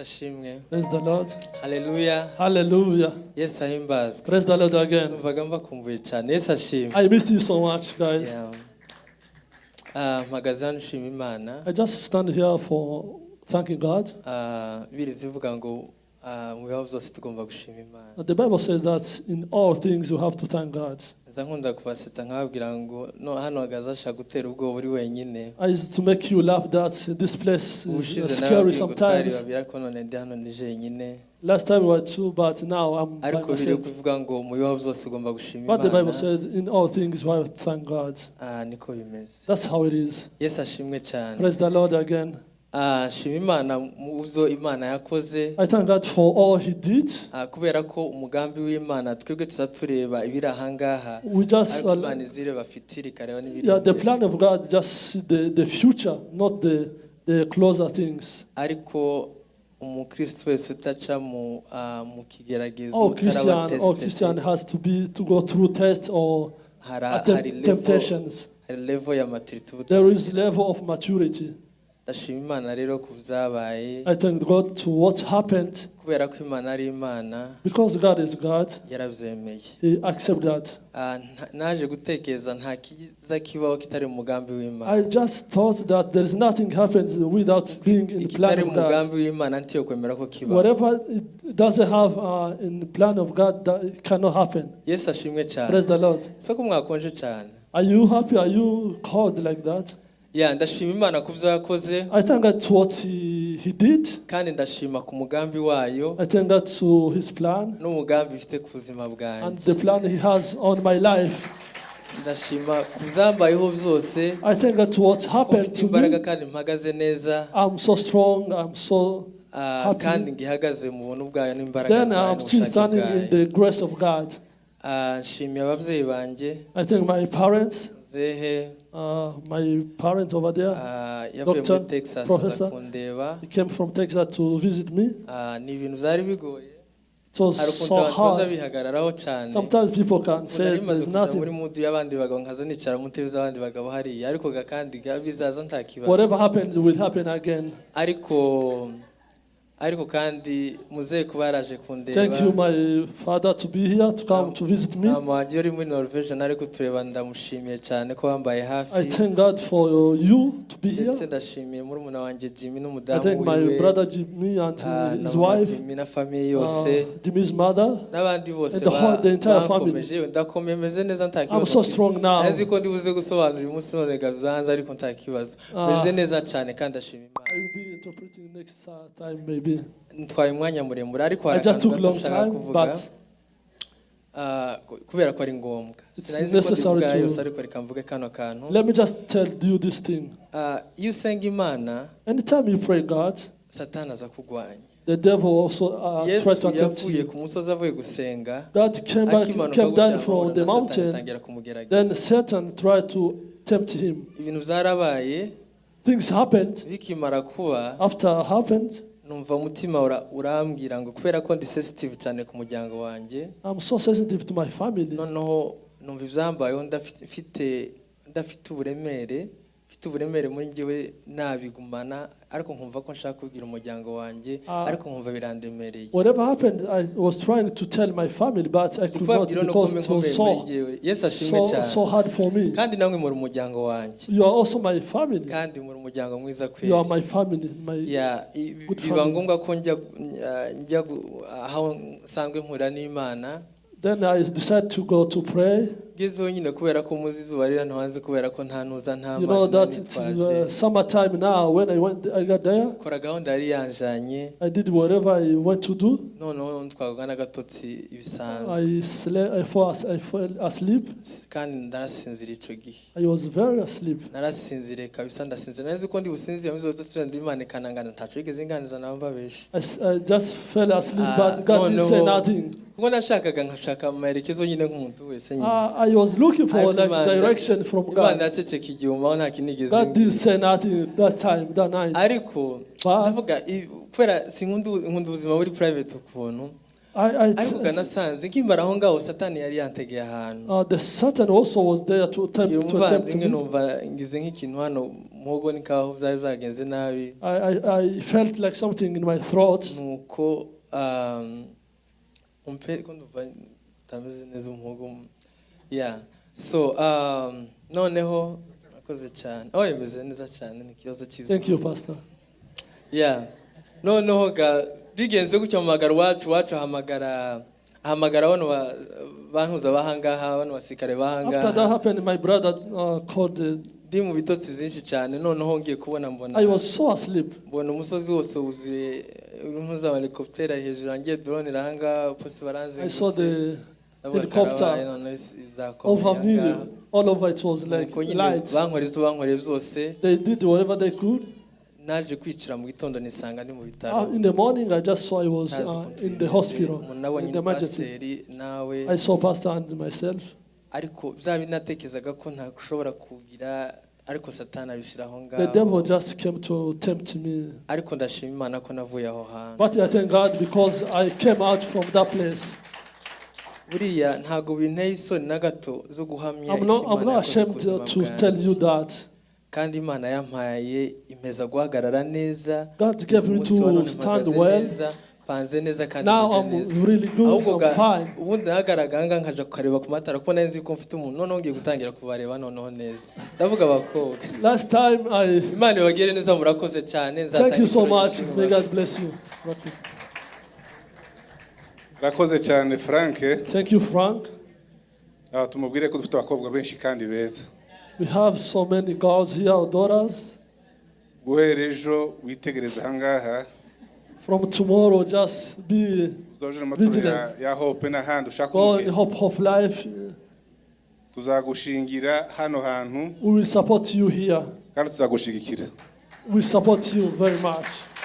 Ashimwe. Praise the Lord. Haleluya. Hallelujah. Yesu ahimbazwe. Praise the Lord again. Numvaga mbakumbuye cyane. Yesu ashimwe. I missed you so much, guys. Yeah. Ah, mpagaze hano nshima Imana. I just stand here for thanking God. Ah, Bibiliya ivuga ngo ah, mu bibaho byose tugomba gushima Imana. The Bible says that in all things you have to thank God. Nza nkunda kubasetsa nkababwira ngo no hano hagaze ashaka gutera ubwoba uri wenyine. I used to make you laugh that this place is Ubushize scary narababwiye ngo twari sometimes. babiri ariko none ndi hano ni jenyine. Last time we were two, but now I'm by Ariko biri myself. kuvuga ngo mu bibaho byose ugomba gushima But the Bible Imana. says in all things we have to thank God. Ah, niko bimeze. That's how it is. Yesu ashimwe cyane. Praise the Lord again. Ah, nshima Imana mu byo Imana yakoze. I thank God for all He did. Ah, kubera ko umugambi w'Imana twebwe tuza tureba ibiri ahangaha We just, ariko Imana izireba future ikareba n'ibiri yeah, the imbere. Plan of God just see the future, not the closer things. Ariko umukristo wese utaca mu ah, mu kigeragezo All utaraba Christian, all tested Christian has to be to go through tests or hari hari level temptations. Hari level ya maturity uba There is utaragera. Level of maturity. Ndashima Imana rero ku byabaye. I thank God to what happened Kubera ko Imana ari Imana because God is God. yarabyemeye. He accepted that. Ah, naje gutekereza nta kiza kibaho kitari mu mugambi w'Imana. I just thought that there is nothing happens without being in the plan Ikitari of mu God. mugambi w'Imana ntiyo kwemera ko kibaho. Whatever it doesn't have in the plan of God, that it cannot happen. Yesu ashimwe cyane. Praise the Lord. So ko mwakonje cyane? Are you happy? Are you cold like that? Ya ndashima Imana ku byo yakoze. I thank God to what He did. Kandi ndashima ku mugambi wayo I thank God to His plan n'umugambi ifite ku buzima and bwanjye. The plan He has on my life. Ndashima ku byambayeho byose I thank God to what ko happened mfite to imbaraga me. Kandi mpagaze neza. I'm so strong. I'm so Ah, happy. kandi ngihagaze mu buntu bwayo n'imbaraga Then zayo I'm still n'ubushake standing bwayo. in the grace of God. Ah, nshimiye ababyeyi banjye. I thank my parents, Muzehe my parents over there. Ah, yavuye Doctor, muri Texas aza Professor. Kundeba. He came from Texas to visit me. Ah, ni ibintu byari bigoye. It was Hari ukuntu so abantu baza hard. bihagararaho cyane. Sometimes people can Ubu say nari maze there's kuja muri nothing. Mood y'abandi bagabo nkaza nicara mu ntebe z'abandi bagabo hariya ariko ga kandi ga bizaza nta kibazo. Whatever happens will happen again. Ariko kandi muzehe kuba yaraje kundeba. Thank you, my father, to be here, to come to visit me. Mama wanjye uri muri Norvege ari kutureba ndamushimiye cyane ko wambaye hafi. I thank God for you to be Ndetse here. Ndashimiye murumuna wanjye Jimmy I n'umudamu thank my wiwe brother Jimmy and ah, na his mama wife, Jimmy na famille yose Jimmy's mother, n'abandi bose and the entire family. bankomeje. Yewe ndakomeye meze neza nta I'm kibazo so mfite. strong now. Nzi ko ndibuze gusobanura uyu munsi none byanze ariko nta kibazo Ah. meze neza cyane kandi ndashima Imana. I will be interpreting next time, maybe. Ntwaye umwanya muremure ariko hari I just akantu took gato long nshaka time, kuvuga but Ah, kubera ko ari ngombwa. It's Sinari nzi ko necessary ndivuga yose ariko reka mvuge kano kantu. Let me just tell you this thing. Ah, iyo usenga Imana Anytime you pray God, Satani aza kurwanya. The devil also try Yesu to attempt yavuye you. Ku musozi avuye gusenga God came back, akimanuka came gutya down from ahura the na Satani mountain. atangira Then kumugerageza. Satan tried to tempt him. Ibintu byarabaye. Things happened. Bikimara kuba After happened, numva umutima urambwira ngo kubera ko ndi sensitive cyane ku muryango wanjye I'm so sensitive to my family. Noneho numva ibyambayeho ndafite uburemere mfite uburemere muri njyewe nabigumana ariko nkumva ko nshaka kubwira umuryango wanjye Ah. ariko nkumva birandemereye. Whatever happened, I was trying to tell my family, but I Ndi could not kubabwira nuko because it was nkomeye muri so, njyewe. Yesu ashimwe so, cyane. So hard for me. Kandi namwe muri umuryango wanjye. You are also my family. Kandi muri umuryango mwiza You are kweli. My family. My Ya, good biba family. ngombwa ko njya njya aho nsanzwe mpura n'Imana. Then I decided to go to pray. Ngezeho nyine kubera ko muzi izuba riri hano hanze kubera ko nta ntuza nta You know mazi that nari it's nitwaje. Summertime now. When I went, I got there. Kora gahunda yari yanjanye. I did whatever I went to do. Noneho ntwarwa n'agatotsi ibisanzwe. I slept. I fell asleep. Kandi ndarasinzira icyo gihe. I was very asleep. Narasinziriye kabisa ndasinzira nari nzi ko ndi businzire muri zo dusubira ndi Imana ikanangana ntacyo yigeze inganiza nabo mbabeshe. I just fell asleep, Ah, but God didn't say noneho- nothing. Kuko nashakaga nkashaka amaherekezo nyine nk'umuntu wese nyine. I was looking for Ariko like direction from Imana God. yaceceka igihumaho nta kintu igeze God imbwira. didn't say nothing that time, that night. Ariko But ndavuga kubera sinkunda nkunda ubuzima buri private ukuntu. Ariko nasanze nkimara aho ngaho, Satani yari yantegeye ahantu. The Satan also was there to attempt, Ngira to attempt umuvandimwe me. Numva ngize nk'ikintu hano muhogo, ni kaho byari byagenze nabi. I felt like something in my throat. Nuko umpe ko ndumva utameze neza umuhogo, yeah. So noneho akoze cyane, oh, yameze neza cyane, ni ikibazo cyiza. Thank you, Pastor. Yeah, noneho ga bigenze gutyo, mpamagara iwacu, ahamagara bano bantuza bahangaha, bano basirikare After that bahangaha. happened, my brother called. Ndi mu bitotsi byinshi cyane, noneho ngiye kubona mbona I was so asleep. Mbona umusozi wose wuzuye urimo za helicopter hejuru yanjye, drone irahangaha, polisi. I saw the Ndavuga helicopter karabaye, noneho bizakomeye over me, ahangaha. All over. It was like Nuko nyine lights. bankoreye ibyo bankoreye byose. They did whatever they could. Naje kwicara mu gitondo nisanga ndi mu bitaro. In the morning, I just saw I was Ntazi ukuntu in the bimeze. hospital, Umuntu nabonye in the ni emergency. pasiteri nawe. I saw Pastor and myself. Ariko bya binatekerezaga ko ntashobora kugira, ariko Satani abishyira aho The ngaho. Devil just came to tempt me. Ariko ndashima Imana ko navuye aho hantu. But I thank God because I came out from that place. Buriya ntabwo binteye isoni na gato zo guhamya I'm icyo not, I'm Imana not yakoze ku ashamed buzima to tell you bwanjye. that. Kandi Imana yampaye impeza guhagarara neza. God gave me Umunsi wa none to stand mpagaze well. neza, mpanze neza kandi Now meze I'm neza. really good. Ahubwo I'm fine. ubundi nahagaraga ahangaha nkaja kukareba ku matara, kuko nari nzi ko mfite umuntu. Noneho ngiye gutangira kubareba noneho neza, ndavuga abakobwa. Last time I Imana ibagire neza, murakoze cyane. Thank you so Nzatanga much. ituro. May God bless you. Urakoze cyane, Frank. Thank you, Frank. Ah, tumubwire ko dufite abakobwa benshi kandi beza. We have so many girls here, daughters. Guhera ejo witegereza ahangaha. From tomorrow, just be Uzaje n'amatorero ya, vigilant. Ya Hope n'ahandi ushaka Go in umugeni. Hope of Life. Tuzagushingira hano hantu. We will support you here. Kandi tuzagushigikira. We support you very much.